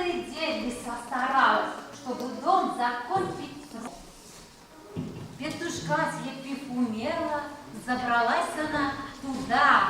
Целый день лиса старалась, чтобы дом закончить Петушка слепив умела, забралась она туда.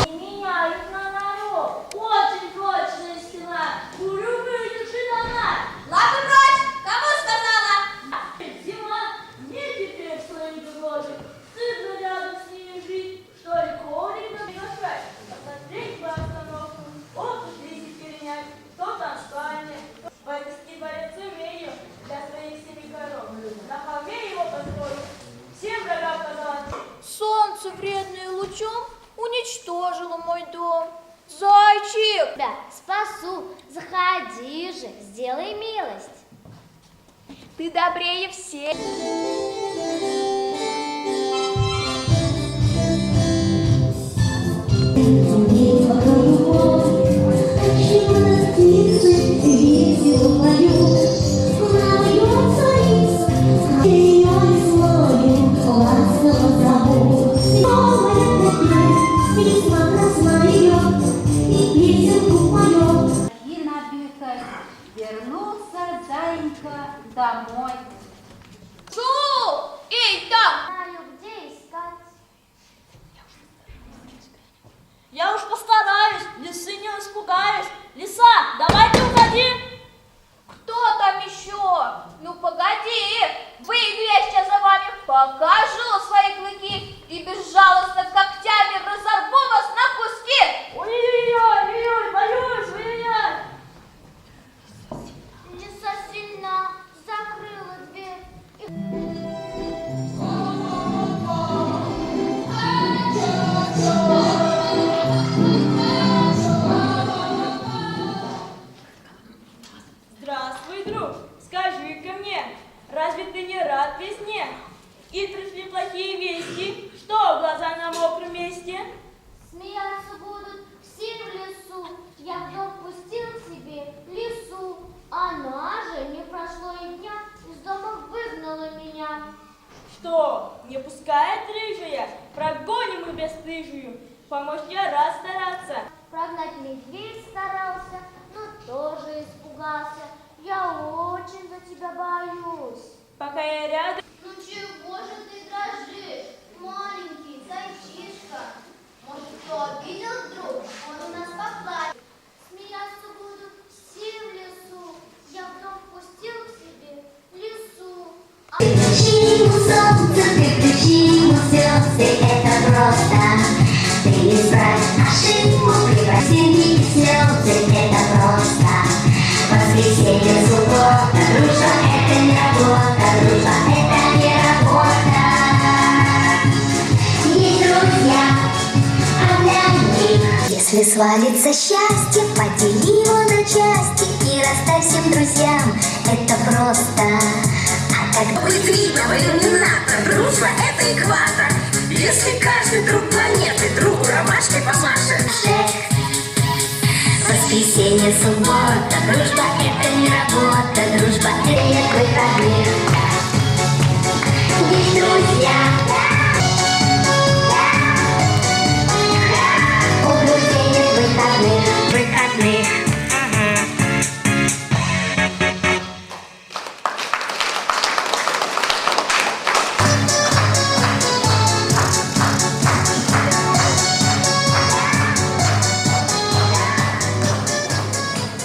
Меняют на народ. Очень прочная стена. Угрюмая она. Лапы прочь! Кому сказала? Зима мне теперь свои грозы. Стыдно рядом с ними жить. Что ли коврик на приглашать? Посмотреть по обстановку. Опыт лезет перенять. Кто там в спальне? Повести дворец умею для своих семи коров. На холме его построю. Всем врагам позолотить. Солнце вредное лучом уничтожило мой дом. Зайчик! Тебя спасу, заходи же, сделай милость. Ты добрее всех. И набитой вернулся заинька домой. Шу! Эй, там! Знаю, где искать. Я уж постараюсь, лисы не испугаюсь. Лиса, давайте уходи. Кто там еще? Ну погоди! Выйду я сейчас за вами, покажу свои клыки и безжалостно когтями разорву вас на куски! Ой-ой-ой, ой-ой, боюсь, ой-ой-ой. Лиса сильна, закрыла дверь. Здравствуй, друг, скажи-ка мне, разве ты не рад весне? Или пришли плохие вести, что глаза на мокром месте? Смеяться будут все в лесу. Я в дом пустил себе лису. Она же, не прошло и дня, из дома выгнала меня. Что, не пускает рыжая? Прогоним их бесстыжую. Помочь я рад стараться. Прогнать медведь старался, но тоже испугался. Я очень за тебя боюсь. Пока я рядом, Ну чего же ты дрожишь, маленький зайчишка? Может, кто обидел вдруг? Он у нас поплачет. Смеяться будут все в лесу. Я в дом пустил к себе лису. Включи ему солнце, ты включи ему звезды, это просто. Ты исправь ошибку, преврати в слезы, это просто. Воскресенье, суббота, дружба, это не работа, дружба, это не работа. Есть друзья, а для них Если свалится счастье, подели его на части и расдай всем друзьям, это просто. А когда Будет иллюминатор, дружба – это экватор. Если каждый друг планеты другу ромашкой помашет. Воскресенье, суббота, дружба – это не работа, дружба – это нет выходных. Есть друзья. У друзей нет выходных, выходных.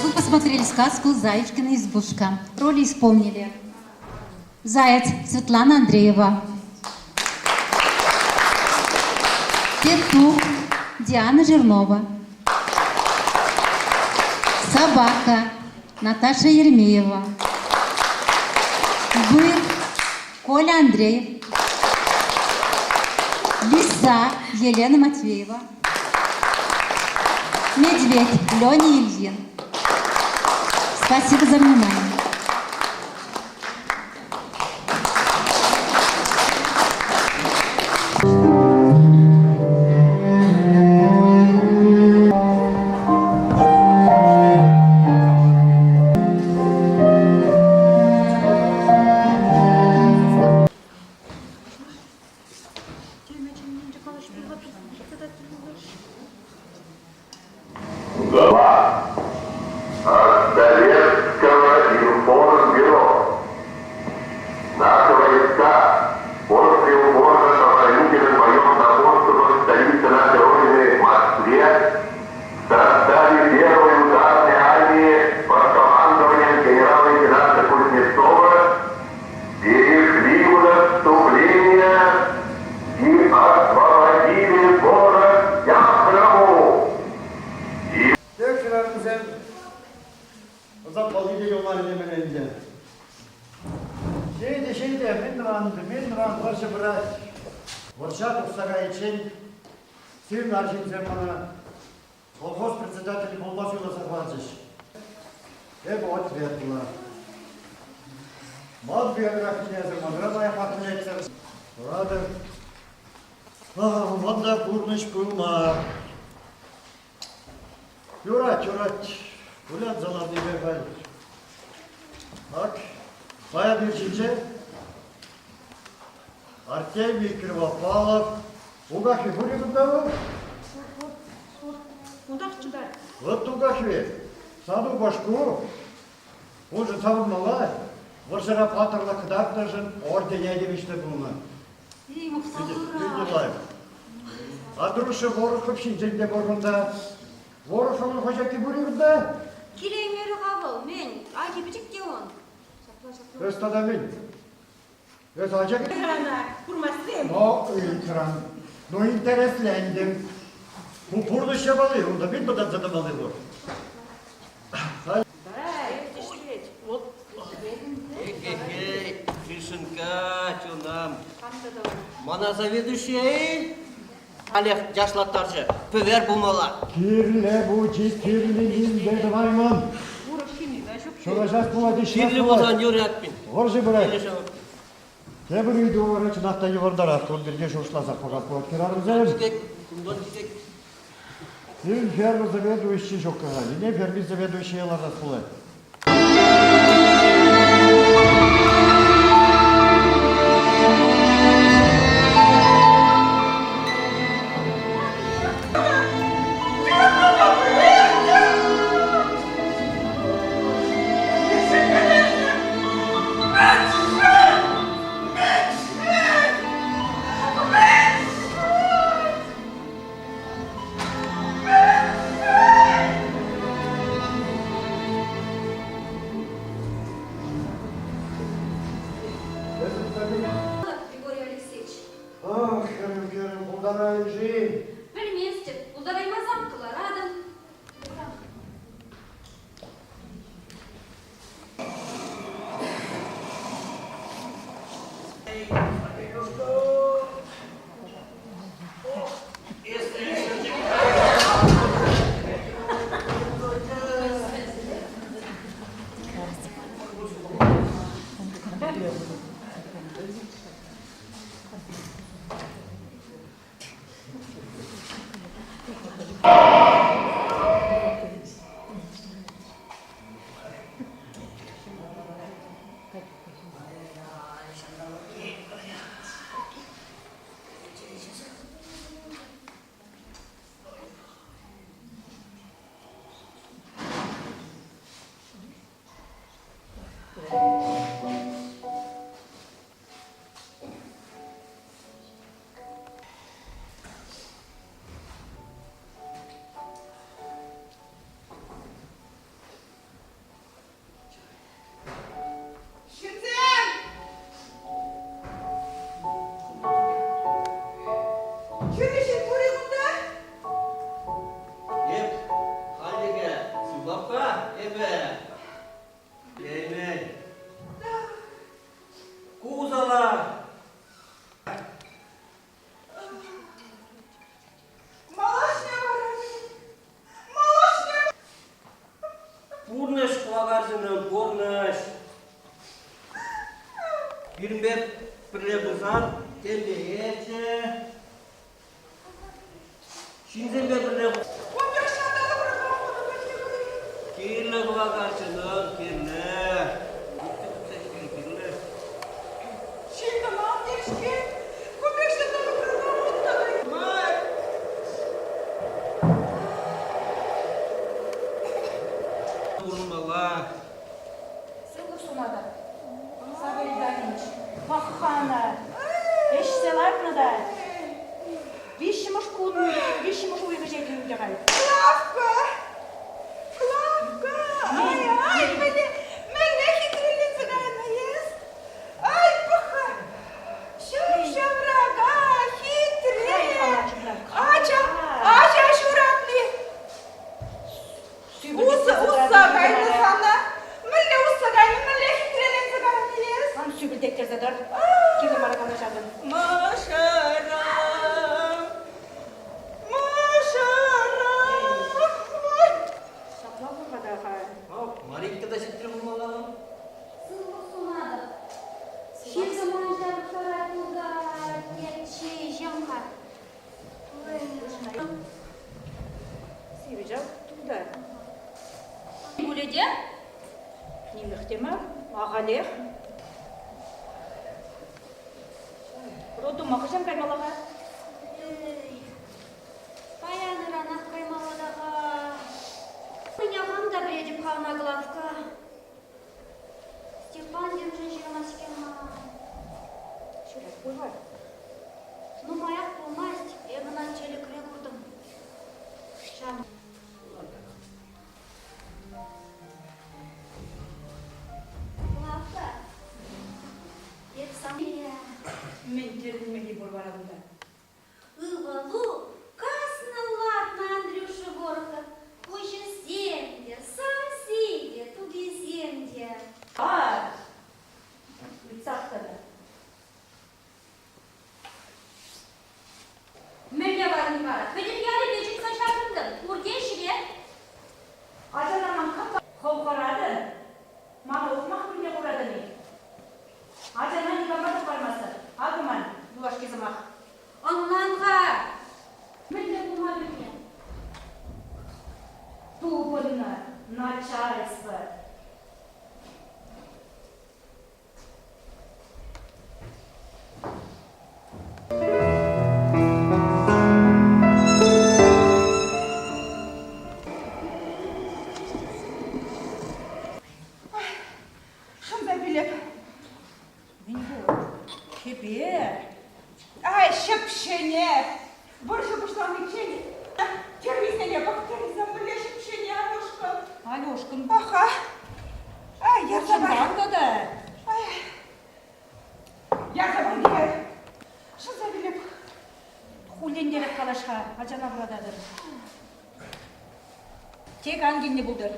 Вы посмотрели сказку «Заячкина избушка». Роли исполнили Заяц Светлана Андреева, Петух Диана Жирнова. Собака Наташа Еремеева. Бык Коля Андреев. Лиса Елена Матвеева. Медведь Леня Ильин. Спасибо за внимание. Глава от Советского информбюро. Наши войска после упорных оборонительных боев на подступах к столице нашей Родины Москве в составе первой ударной армии под командованием генерала-лейтенанта Кузнецова перешли в наступление и освободили город Яхрому. Тек хӗрарӑмсем ӑсатмалли те юлмарӗ темелле ӗнтӗ. Ҫитӗ, ҫитӗ, мӗн тӑван, мӗн тӑван вӑрҫӑ пырать. Вӑрҫа тухса кайиччен сирӗн арҫынсем мана колхоз председателӗ пулма суйласа хӑварчӗҫ. Эпӗ ответлӑ. Ман биографине эсӗ манран лайӑхрах пӗлетсӗр. Куратӑр, ман та пурнӑҫ пулман. Юрать, юрать. Кулянса ларнипе халь. Ак, паян ирҫинче Артемий Кривопалов Укахви пур-и кунта вӑл? Кунтах чӑтать. Вот Укахви, сан упӑшку уншӑн савӑнмалла. Вӑрҫӑра паттӑрлӑх кӑтартнӑшӑн ордене тивӗҫлӗ пулнӑ. Эй, мухтавлӑрах. Андрюша Ворохов ҫинчен те пур кунта. Вороховӑн хӑҫаки пур-и кунта? Килеймерӗ-ха вӑл, мӗн, ачи пӗчӗк те ун. Эс тата мӗн? Эс ача Курмастем. Но ыйтран. Ну, интереслентӗм. Ку пурнӑҫ япали, унта мӗн пытанса тӑмалли пур? Эй, Гришенька, чунам. Мана заведующий Олег яшлаттарчӗ. Пӗвер пулмалла. Кирлӗ пучи, кирлӗ ним те тӑвайман. Ҫураҫас пулать, Кирлӗ пулсан юрӗ Акпин. Вӑрҫӑ пырать. Тепӗр ыйту вара чӑнах та йывӑртарах. Ун пирки шухӑшласах пӑхас пулать хӗрарӑмсем. Сирӗн ферма заведующи ҫук-ха. Ӗне ферми заведующийӗ лартас пулать. Григорий Алексеевич. Ах, хӗрӗм, хӗрӗм, пултарайӑн-ши? Пӗлместӗп, пултараймасан кӑларатӑн. Ҫынсем! Чӗрӗ ҫын пур-и кунта? Ҫынсемпе пӗрле Кирлӗ кӑвакарчӑнӑм, кирлӗ. Кирлӗ. Ҫил-тӑман те-ҫке. Ку пек ҫанталӑкра мар. Пурӑнмалла. Сывлӑх сунатӑп, Савелий Данилович. Паххана ӗҫсе лартнӑ та виҫҫӗмӗш кун, виҫҫӗмӗш уйӑх ӗҫет ӗнтӗ халь. Клавка! Клавка! Ай, ай, мӗнле, мӗнле хитреленсе кайнӑ эс? Ай, пӑх-ха! Ҫап-ҫамрака, хитре! Ача, ача ҫуратни! Усӑ, усса кайнӑ сана. Мӗнле усса кайнӑ, мӗнле хитреленсе кайнӑ эс? Ан сӳпӗлтеттерсе тӑр. Кирлӗ мар калаҫатӑн. Мӑшӑрӑм, мӑшӑрӑм. Ҫапла пуль-ха та-ха. Маринка та ҫитрӗ пулмалла. Сывлӑх сунатӑп. Ҫил-тӑман ҫавӑрттарать тултарать, чей ҫӑмха. Сивӗ ҫав тулта. Пулӗ те? Нимех те мар, ахалех. Роддома хӑҫан каймалла-ха? Паян ыранах каймалла та-ха. Меня хам та пӗлетӗп-ха ӑна Главка. Степан темшӗн ҫырмасть-ҫке мана. Ҫырать пуль-ха. Нумаях пулмасть эп ӑна тӗлӗкре куртӑм. Ҫав Лавка, эп сан Мӗн тӗлӗнмелли пур вара кунта? Ывӑлу каснӑ лартнӑ Андрюша Ворка куҫӗсем те, сӑмси те, тутисем те. А! Ыйтсах тӑнӑ. Мӗнле варни вара? Пӗтӗм ялӗпе чупса ҫаврӑнтӑм. Пурте ӗҫре. Ачана ман кам хӑв хӑратӑн? Мана ухмах пӳрне хуратӑн-и? Ачана никама та пармастӑп. Акӑ ман юлашки сӑмах. Ӑнлан-ха! Мӗнле пулма пӳрнӗ? Тупӑннӑ начальство. Шӑнса вилеп. Мӗн пур? Кӗпе. Ай, ҫӗпҫене! Вӑрҫӑ пуҫланиччен тӗррисене пӑх, тӗррисем мӗнле ҫӗпҫене, Алюшкӑн. Алюшкӑн. Аха. Ай, ярса пар. тата. Ай, ярса пар киле. Шӑнса вилеп. Хуллентерех калаҫ-ха, ачана вӑрататӑр. Тек ан килнӗ пултӑр.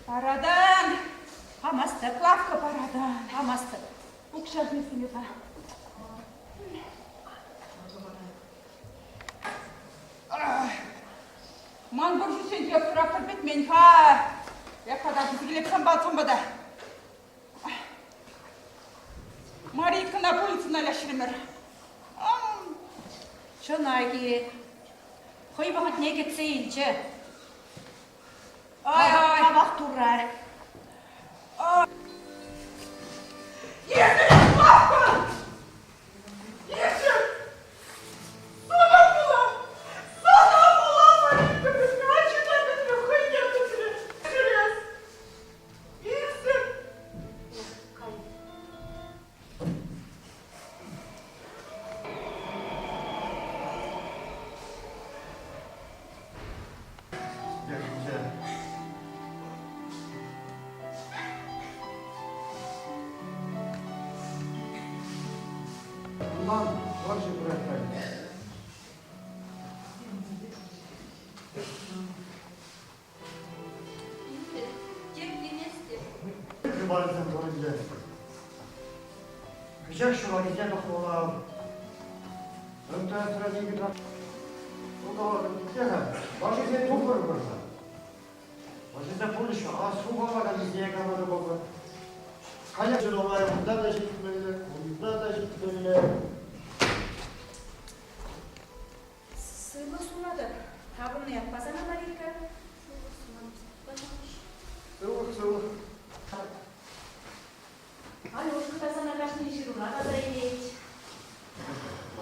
Паратан. Памастӑп. Лавкка паратан. Памастӑп. Укҫа хыҫне па. Ман вӑрҫӑсенче трактор пӗтмен-ха. Эп тата килеп санпа санпа та. Марийкӑна пульницӑна леҫрӗмӗр. Чӑнах-и? Хӑй вӑхӑтне кӗтсе илчӗ. Ай-ай! Тавах Турра. Унтан вӑрҫӑ пырать халь. Хыпарсем пуринче. Кӗҫех ҫуракисем тухмалла. МТС-ра Вашисен тухӑр пырса. Вашисем пурнӑҫ а сухалаканнисене кама тупӑпӑр. Кая нумай унта та ҫитмелле, кунта та ҫитмелле. Сывлӑх. сунатӑп. Таврӑннӑ ятпа сана, Марийка. Сывлӑх, сывлӑх. Алешка та сана кашни ҫырурах аса илет.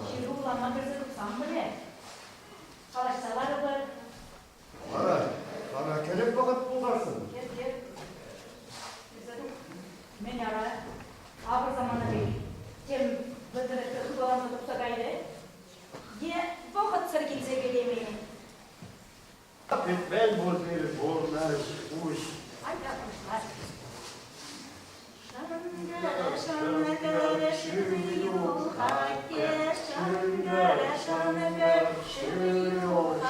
Ҫыру вулама кӗрсе тухсан пӗле. Калаҫса ларӑпӑр. Вара, вара кӗрӗк вӑхӑт пултарсӑн. Кӗр, кӗр. Кӗрсе тух. Мӗн ара, авӑр самана пек. Тем вӗлтӗрӗхре хыпаланса тухса кайрӗ. Е вӑхӑтсӑр килсе кӗтеймен. Пӗтмен пур пир пурнӑҫ пуҫ. Айта пуҫлар. Шӑнкӑр, шӑнкӑр, шыв юхать те, шӑнкӑр, шӑнкӑр, шыв юхать.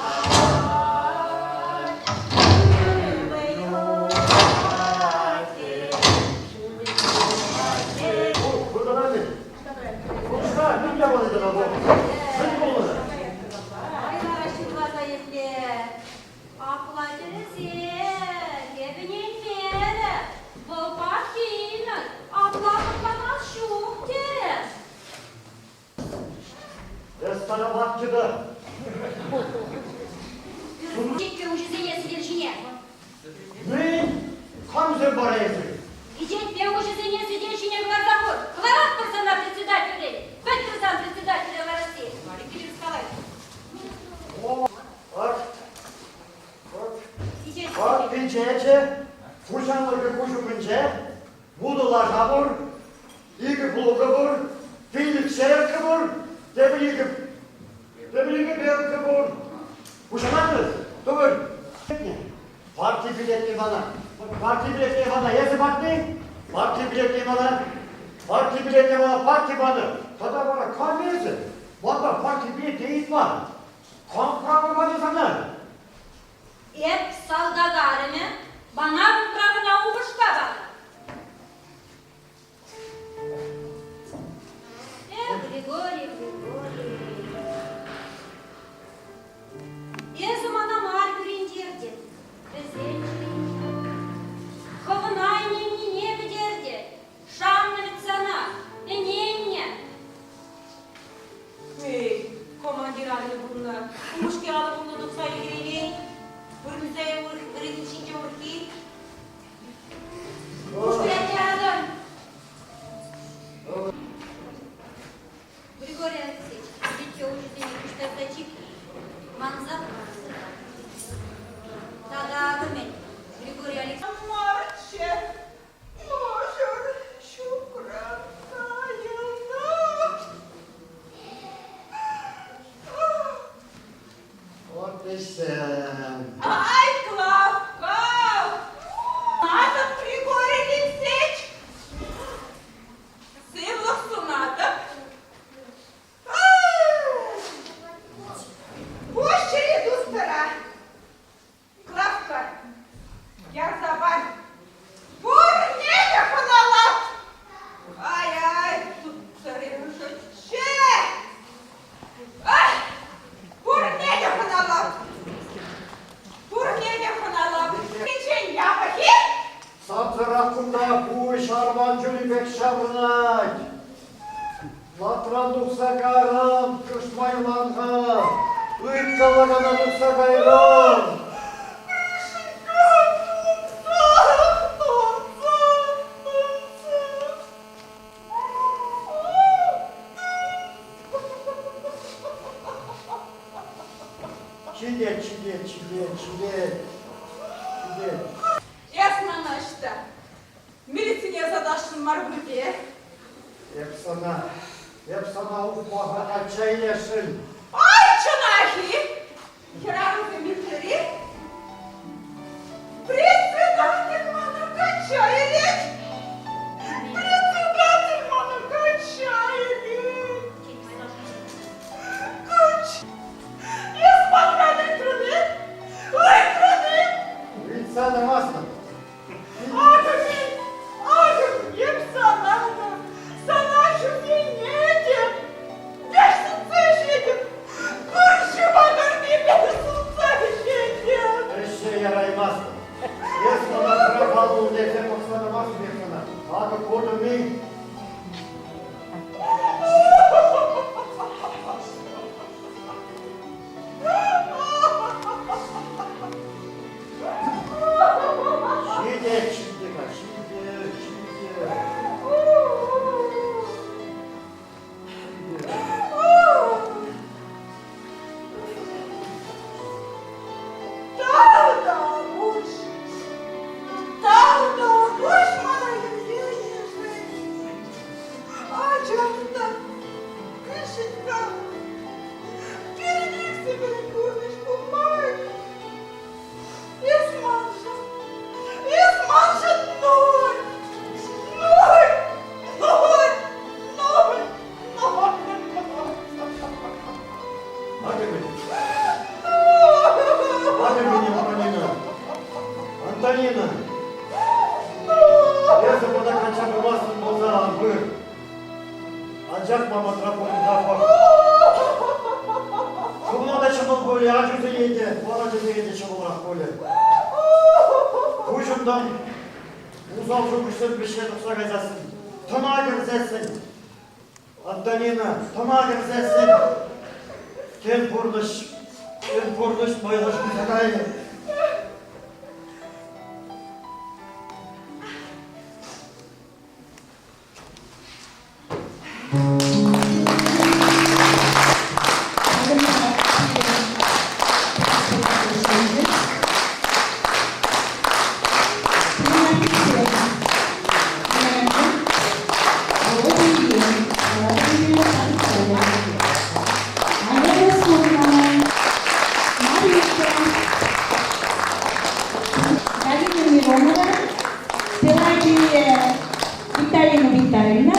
Шыв юхать те, шыв юхать те. Куртӑн-и? Пуҫра мӗн япали тӑна вӑл? Мӗн пулнӑ? Айлара ҫырласа епле. Апла тӗрӗсех, эпӗ ӗненмерӗ. Вӑл пахинӑн, апла хӑтланас ҫук терӗ. Эс тата ватчӗ-тӑ. Чиккӗ уҫӑсене сӗтел ҫине. Мӗн? Камсем вара эсир? Пичетпе уҫӑсене сӗтел ҫине кӑларса хур. Кӑларатпӑр сана председательрен. Пӗттӗр сан председателе ларасси. Валик О, ак, ак пичечӗ, куҫанлӑхӗ куҫ умӗнче, вутӑ лаша пур, икӗ плугӑ пур, пилӗк черкке пур, тепӗр икӗ, тепӗр икӗ белка пур. Пуҫанатӑр, тӑвӑр. Парти билетне мана, парти билетне мана, эсӗ парти? Парти билетне мана, парти билетне мана, парти панӑ. Тата вара кам эсӗ? Манпа парти билетне ыйтман. Кам право панӑ сана? Эп салтак арӑмӗ, мана правӑна упӑшка панӑ. Эх, Григорий, Григорий. Эсӗ мана мар кӳрентертӗн, вӗсен чӗринче. Хӑвна ӗненнине пӗтертӗн, шаннӑ вӗт сана, ӗненнӗ. Эй, командир арӑмӗ пулнӑ, упӑшки алӑ пулнӑ тухса ӳкереймен. Вырӑнсем вырӑн ҫинче урӑххи. Григорий Алексеевич, пичче уҫӑсене пуҫтарса чик, манса хӑварса. Тата акӑ мӗн, Григорий Алексеевич. Марччӗ, мӑшӑр ҫукран кайӑлнӑ. Вот вӗсем. Ай, Клавка! Надо, Григорий Алексеевич! Сывлӑх сунатӑп. Пуҫ чӗри тустӑра. Клавка, ярса пар. Пурне те хӑналап. Ай-ай, туттӑрӗ-шӑччӗ. Ай, пурне те хӑналап. Пурне те хӑналап. Пичен япӑх-и? Сансӑрах кунта пуҫ арман чулӗ пек ҫаврӑнать. Латран тухса кайрӑм, кӑшмайлан-ха. Ыйткалакана тухса кайрӑм. Ҫитет, ҫитет, ҫитет, ҫитет, ҫитет. Эс мана ӑҫта? Милицине ӑсатасшӑн мар пуль те. Эп сана, эп сана ухмаха качча илесшӗн. Ай, чӑнах-и? Хӗрарӑмсем иртрӗр-и? Председатель мана качча илет! Председатель мана качча илет! Кач! Эс манран ыйтрӑн-и? Ыйтрӑн-и? Ыйтса тӑмастӑп. Акӑ мӗн, акӑ эп сана та, сана ҫӳсенетӗп, вӗҫ сутса ӗҫетӗп. Антонина, эсӗ мана качча пымастӑн пулсан ан пыр. Анчах мамӑтра пурӑнса пӑх. Хӑвна та ҫӑмӑл пулӗ, ачусене те, ман ачасене те ҫӑмӑлрах пулӗ. Пуҫӑмтан усал шухӑшсем вӗҫне тухса кайсассӑн, тӑна кӗрсессӗн, Антонина, тӑна кӗрсессӗн, тен пурнӑҫ, тен пурнӑҫ майлашӑнса кайӗ. Галина Миронова, Пелагия Виталина Витальевна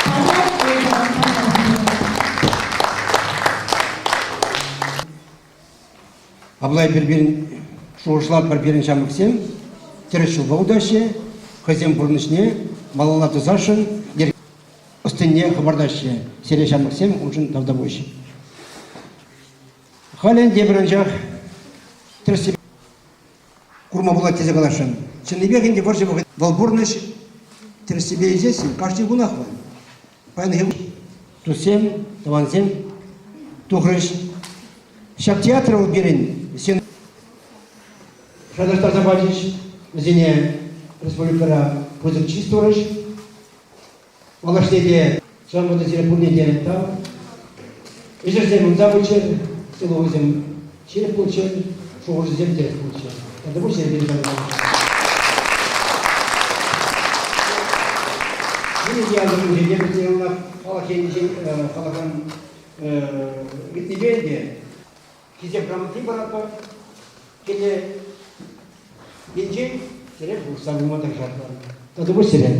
тата Ольга Апла эпир пирӗн шухӑшлатпӑр пирӗн ҫамрӑксем тӗрӗс ҫулпа утаҫҫӗ, хӑйсен пурнӑҫне малалла тӑсасшӑн, ӑс-тӑнне хӑпартаҫҫӗ. Сире ҫамрӑксем уншӑн тавтапуҫ. Халӗ ӗнтӗ эпир анчах тӗрӗссипе курма пулать тесе каласшӑн. Чӑннипех ӗнтӗ вӑрҫӑ вӑхӑт вӑл пурнӑҫ тӗрӗссипе илсессӗн кашни кунах вӑл. Паянхи туссем, тӑвансем тухрӗҫ. Ҫак театр вӑл пирӗн сцена шаташтарса пачӗҫ. Вӗсене республикӑра пысӑк чыс турӗҫ. Малашне те ҫавӑнпа та сире пурне те тав. Ӗҫӗрсем ӑнса пыччӑр, сывлӑхусем ҫирӗп пулччӑр, шухӑшӗсем тӗрӗс пулччӑр. Тата пур ҫӗре те Пирӗн те асӑннисене вӗсене яланах халӑх енчен халӑхран ыйтнипе ӗнтӗ Хисеп грамоти паратпӑр. Киле енчен сире пулӑшса пыма тӑрӑшатпӑр. Тата пуҫ сире.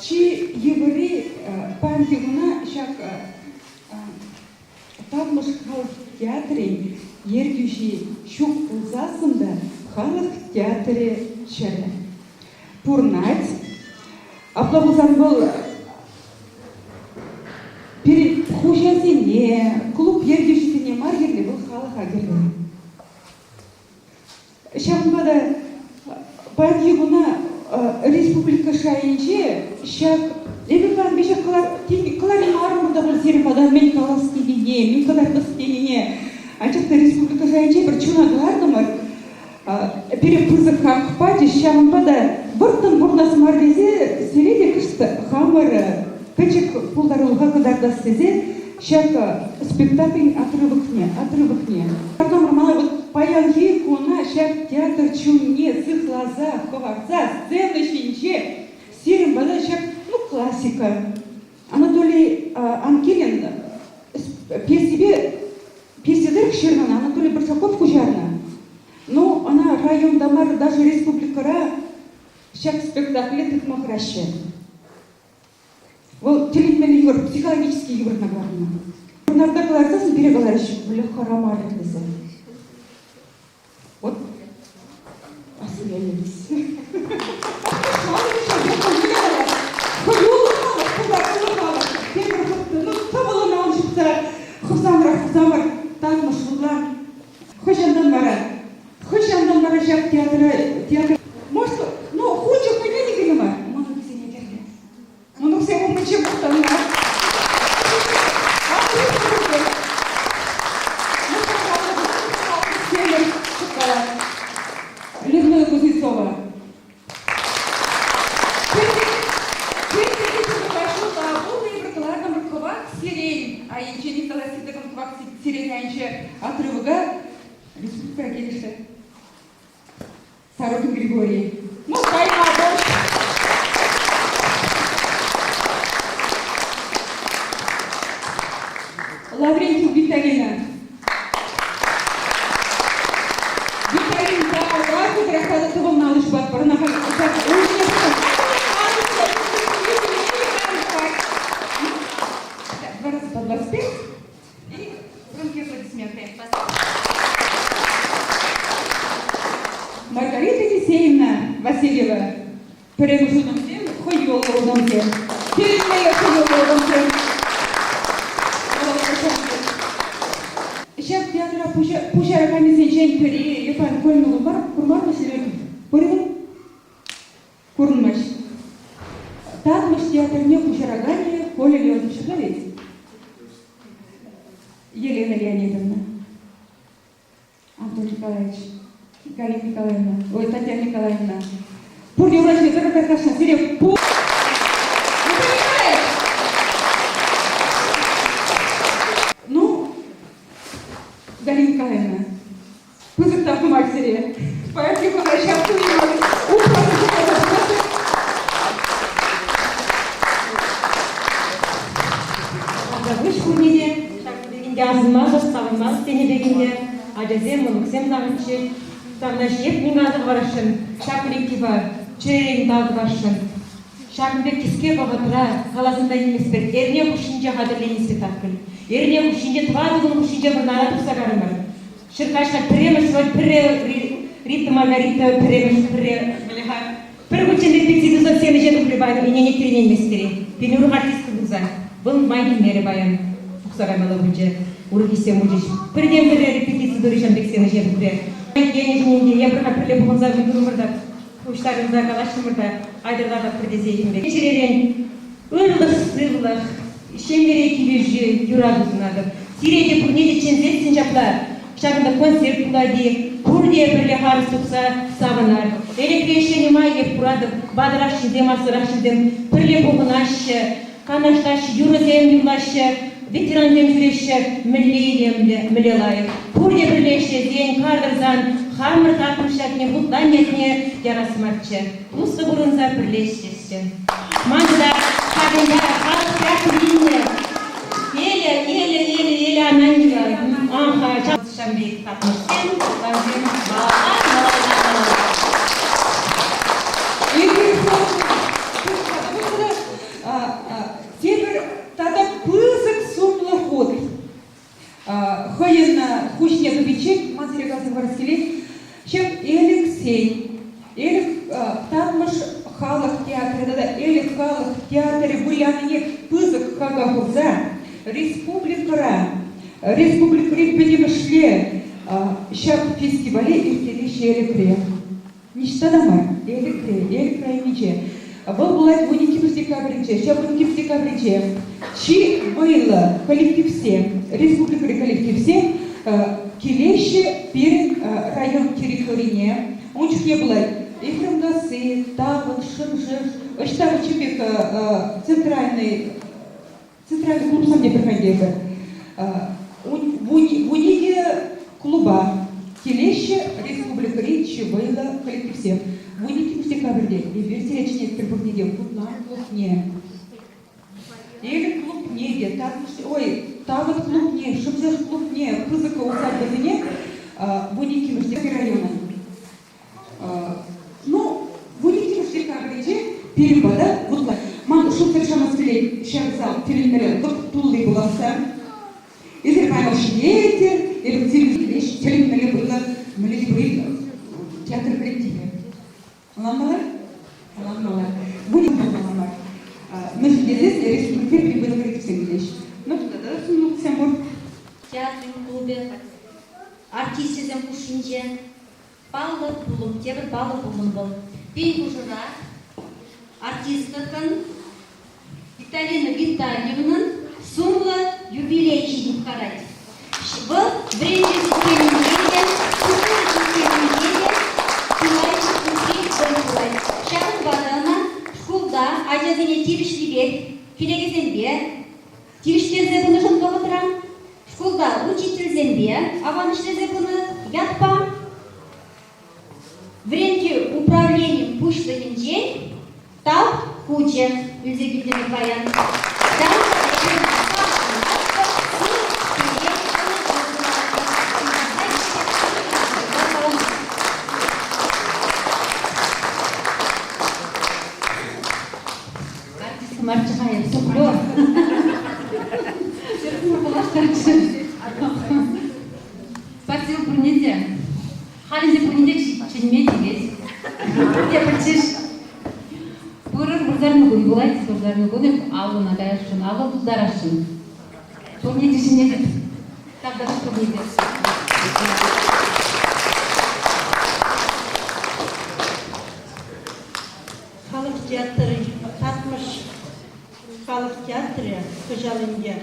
Чи йывӑрри паянхи куна ҫак Татмӑш халӑх театрӗн ертӳҫи ҫук пулсассӑн та халӑх театрӗ чӗрӗ. Пурӑнать. Апла пулсан вӑл пирӗн хуҫасене, клуб ертӳҫисене мар кирлӗ, вӑл халӑха кирлӗ. Ҫавӑнпа та паянхи куна республика шайӗнче ҫак эпир паян веҫех кӑлармарӑмӑр та пуль сирӗн пата мӗн калас тенине, мӗн кӑтартас тенине. Анчах та республика шайӗнче пӗр чуна кӑлартӑмӑр. Пире пысӑк хак пачӗҫ, ҫавӑнпа та вӑрттӑн пурӑнас мар тесе сире те кӑшт хамӑр пӗчӗк пултарулӑха кӑтартас тесе ҫак спектакль отрывокне, отрывокне. Хамӑр мана вот паянхи куна ҫак театр чунне сыхласа хӑварса сцена ҫинче сирӗн пата ҫак, ну, классика. Анатолий Анкелин пьесипе пьеси тӑрӑх ҫырнӑ Анатолий Барсаков куҫарнӑ. Ну, ӑна районта мар, даже республикӑра ҫак спектакле тытма хӑраҫҫӗ. Вӑл тӗлӗнмелле йывӑр, психологически йывӑр наградӑна. Вӑрнарта кӑларсассӑн пире каларӗҫ, мӗнле хӑрамарӗ тесе. Вот осмелились. Хӑюллӑ халӑх, пултаруллӑ халӑх. Тепӗр хут, ну, тӑвӑлӑн ал ҫупса, хӑвсамӑра, хӑвсамӑр, татмӑш вутлан. Хӑҫантан вара? Хӑҫантан вара ҫак театра, театр, может, ну, хучӗ хӑйне те кирлӗ мар, мӑнуксене кирлӗ. Мӑнуксем умӗнче мухтанма. Людмила Кузнецова. Кӑлартӑмӑр кӑвак сирень айӗнче Николай Ситовӑн кӑвак сирень айӗнче отрывока республикӑра килӗшрӗ. Сорокин Григорий. Ну, кайма Лаврентьев Виталина. Виталин та лайӑх трактата тӑвӑлнӑ алӑ ҫупатпӑр. Ӑна халь Маргарита Елисеевна Васильева. Пӗрремӗш утӑмсем хӑюллӑ утӑмсем. Тӗлӗнмелле хӑюллӑ утӑмсем. Ҫак театра пуҫараканӗсенчен пӗри Иван Кольнова курман Васильев пур-и вӑл? Курӑнмасть. Татмӑш театрне пуҫараканӗ Коля Леонтьев ҫапла вӗт? Елена Леонидовна. Антон Николаевич, Галина Николаевна, ой, Татьяна Николаевна. Пурте ура ҫине тӑрӑр та сире пур. Антон Николаевич! Ну, Галина Николаевна, пысӑк тав тумать сире. Паянхи куна ҫак туйӑма упраса Тавтапуҫ пурне те ҫакӑн пек ӗнтӗ асӑнмасӑр, савӑнмасӑр тенӗ пек ӗнтӗ ачасем, мӑнуксем савӑнччӗҫ. Савна ҫеҫ мӗн хӑварасшӑн, ҫак коллектива чӗререн тав тӑвасшӑн. Ҫакӑн пек кӗске вӑхӑтра каласан та илместпӗр, эрне хушшинче хатӗрленӗ спектакль. Эрне хушшинче, тӑватӑ кун хушшинче Вӑрнара тухса карӑмӑр. Ҫӗркаҫ пӗрремӗш вӑл пӗрре Рита Маргарита пӗрремӗш пӗрре мӗнле-ха пӗр хутчен репетици туса сцена ҫине тухрӗ паян ӗненет ӗненместӗр-и? Пирӗн урӑх артистка пулса вӑл май килмерӗ паян тухса каймалла пулчӗ. Урӑх ӗҫсем пулчӗҫ. Пӗртен-пӗрре репетици турӗ ҫав пек сцена ҫине тухрӗ. Итленӗшӗн ӗнтӗ эпир-ха пӗрле пухӑнса турӑмӑр та пуҫтарӑнса калаҫрӑмӑр та айтӑр лартатпӑр тесе ҫын пек. Чӗререн ырлӑх-сывлӑх, ҫемьере килӗшӳ, юрату сунатӑп. Сире те пурне те чӗнсессӗн ҫапла ҫакӑнта концерт пулать-и, пурте пӗрле харӑс тухса савӑнар. Элӗкре ӗҫленӗ май эп куратӑп, ватӑрах ҫынсем, аслӑрах ҫынсем пӗрле пухӑнаҫҫӗ, канашлаҫҫӗ, юрӑсем юрлаҫҫӗ, ветерансем ҫӳреҫҫӗ. Мӗнле илемлӗ, мӗнле лайӑх. Пурте пӗрле ӗҫлесен, кар тӑрсан хамӑр татмӑш ятне, хутлан ятне ярас марччӗ. Туслӑ пурӑнса пӗрле ӗҫлесчӗ. Ман та ҫакӑнта халӑх театр илнӗ Эля, Эля, Эля, Эля Ананьева. Аха, ҫавӑн пек татмӑшсем, хутлансем малалла, малалла, малалла. Тепӗр тата пысӑк сумлӑ хут. Хӑйӗн хуҫине тупиччен ман сире каласа хӑварас килет. Ҫак Элӗксен, Элӗк Татмӑш халӑх театрӗ тата Элӗк халӑх театрӗ вылянине пысӑк хака хурса республикӑра, республикӑри пӗтӗмӗшле ҫак фестивале ирттереҫҫӗ Элӗкре. Ниҫта та мар, Элӗкре, Элӗк районӗнче. Вӑл пулать 12 декабрӗнче. Ҫав 12 декабрӗнче чи вӑйлӑ коллективсем, республикӑри коллективсем килеҫҫӗ пирӗн район территорине. Ун чухне пулать Ехремкасси, Тавӑт, Шӗмшеш, ӑҫта чӑн пек центральный Центральный клубсем те пӗр тепӗр. Вуникӗ клуба килеҫҫӗ республикӑри чи вӑйлӑ коллективсем. Вуниккӗмӗш декабрьте эпир сире чӗнетпӗр пурне те Хутлан клубне. Элӗк клубне те, ой, Тавӑт клубне, Шӗмшеш клубне, пысӑк усадьбӑсене вуниккӗмӗш районӑн Ну, вуниккӗмӗш декабрӗнче пирӗн пата вутла. Ман шутсӑр шанас килет ҫав зал тӗлӗнмелле лӑк тулли пуласса. Эсир паян ҫитетӗр, эпӗ тӗлӗнмелле вӑйлӑ мӗнле те пулин театр коллективӗ. Ӑнланмалла? Ӑнланмалла. Вуниккӗмӗш мар. Мӗншӗн тесен республикӑри пирӗн вӑйлӑ коллективсем килеҫҫӗ. Ну, тата сумлӑхсем пур. Театрӗн клубӗ артисчӗсем хушшинче Паллӑ пулӑм, тепӗр паллӑ пулӑм вӑл. Пин хушӑра артисткӑн Виталина Витальевнӑн сумлӑ юбилей ҫывхарать. Вӑл вӗренӳ системинче те, культура системинче те чылай ытти вӑй хурать. Ҫавӑнпа та ӑна шкулта ачасене тивӗҫлипех кӗнекесемпе тивӗҫтерсе пынӑшӑн вӑхӑтра шкулта учительсемпе аван ӗҫлесе пынӑ ятпа вӗрентӳ управленийӗн пуҫлӑхӗнчен Тав хучӗ илсе килтӗмӗр паян. Тав Артистка марччӗ-ха эп, суфлер. Спасибо пурне те. Халӗ те пурне те чӗнме тивет. Пурте пӗлчӗҫ. Пырӑр вырсарни кун пулать. Вырсарни кун эп аллӑна каясшӑн, алӑ тултарасшӑн. Пурне те чӗнетӗп. Тавтапуҫ пурне те. Халӑх театрӗ Татмӑш халӑх театрӗ кӑҫал ӗнтӗ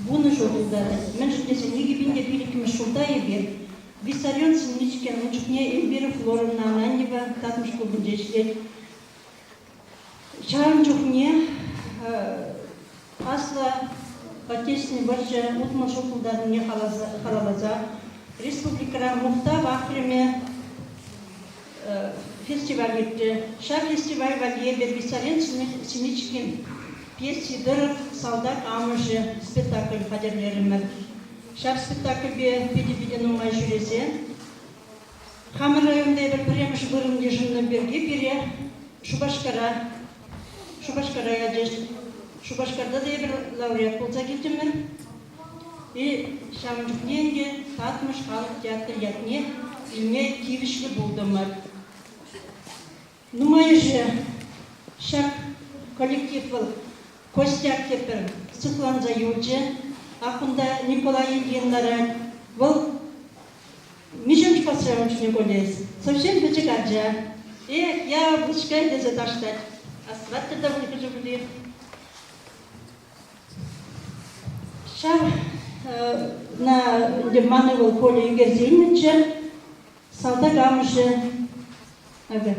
вунӑ ҫул тултарать. Мӗншӗн тесен 2005 ҫулта эпир Виссарион Синичкин, ун чухне Эльвира Флоровна Ананьева Татмӑш клубӗнче ӗҫлет. Ҫавӑн чухне Аслӑ Отечественнӑй вӑрҫӑ 60 ҫул тултарнине халалласа республикӑра Мухтав ахрӑмӗ фестиваль иртрӗ. Ҫав фестиваль валли эпир Виссарион Синичкин пьеси тӑрӑх «Салтак амӑшӗ» спектакль хатӗрлерӗмӗр. Ҫав спектакльпе питӗ-питӗ нумай ҫӳресе хамӑр районта эпир пӗрремӗш вырӑн йышӑннӑ пирки пире Шупашкара Шупашкара ячӗҫ. Шупашкарта та эпир лауреат пулса килтӗмӗр. И ҫавӑн чухне ӗнтӗ Татмӑш халӑх театрӗ ятне илме тивӗҫлӗ пултӑмӑр. Нумайӑшӗ ҫак коллектив вӑл костяк тепӗр сыхланса юлчӗ. Ак кунта Николай Ильин ларать. Вӑл миҫемӗш класра ун чухне колледж? Совсем пӗчӗк ача. Эх, яблочко тесе ташлать. Астӑватӑр та пуль хӑшӗ-пӗри. Ҫав на ӗнтӗ ман ывӑл Коля ӳкерсе илнӗччӗ. Салтак амӑшӗ акӑ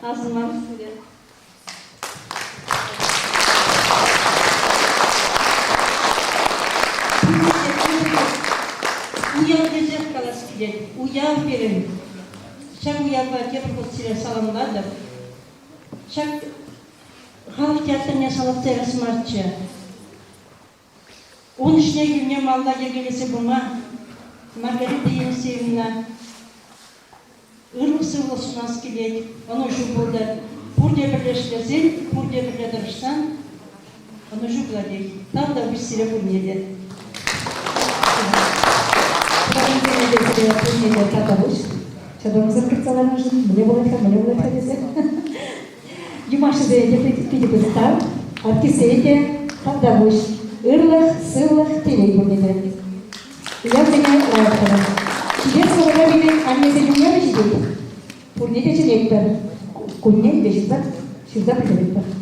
асӑнман сире. Уяв тесех калас килет. Уяв пирӗн. Ҫак уявпа тепӗр хут сире саламлатӑп. Ҫак халӑх театрне салатса ярас марччӗ. Ун ӗҫне килне малалла йӗркелесе пыма Маргарита Елисеевна ырлӑх-сывлӑх сунас килет, ӑнӑҫу пултӑр. Пурте пӗрле ӗҫлесен, пурте пӗрле тӑрӑшсан ӑнӑҫу пулатех. Тавтапуҫ сире пурне те. Пурне те тавтапуҫ. Чӑтӑмсӑр кӗтсе ларнӑшӑн мӗне пулать-ха, мӗне пулать-ха тесе. Юмахҫӑсене те питӗ пысӑк тав, артистсене те тавтапуҫ. Ырлӑх, сывлӑх, телей пурне те. Уявсене лайӑх тӑвӑр. Ҫитес вӑхӑтра пирӗн аннесен уявӗ ҫитет. Пурне те чӗнетпӗр. Кунне те ҫырса, ҫырса пӗлтеретпӗр.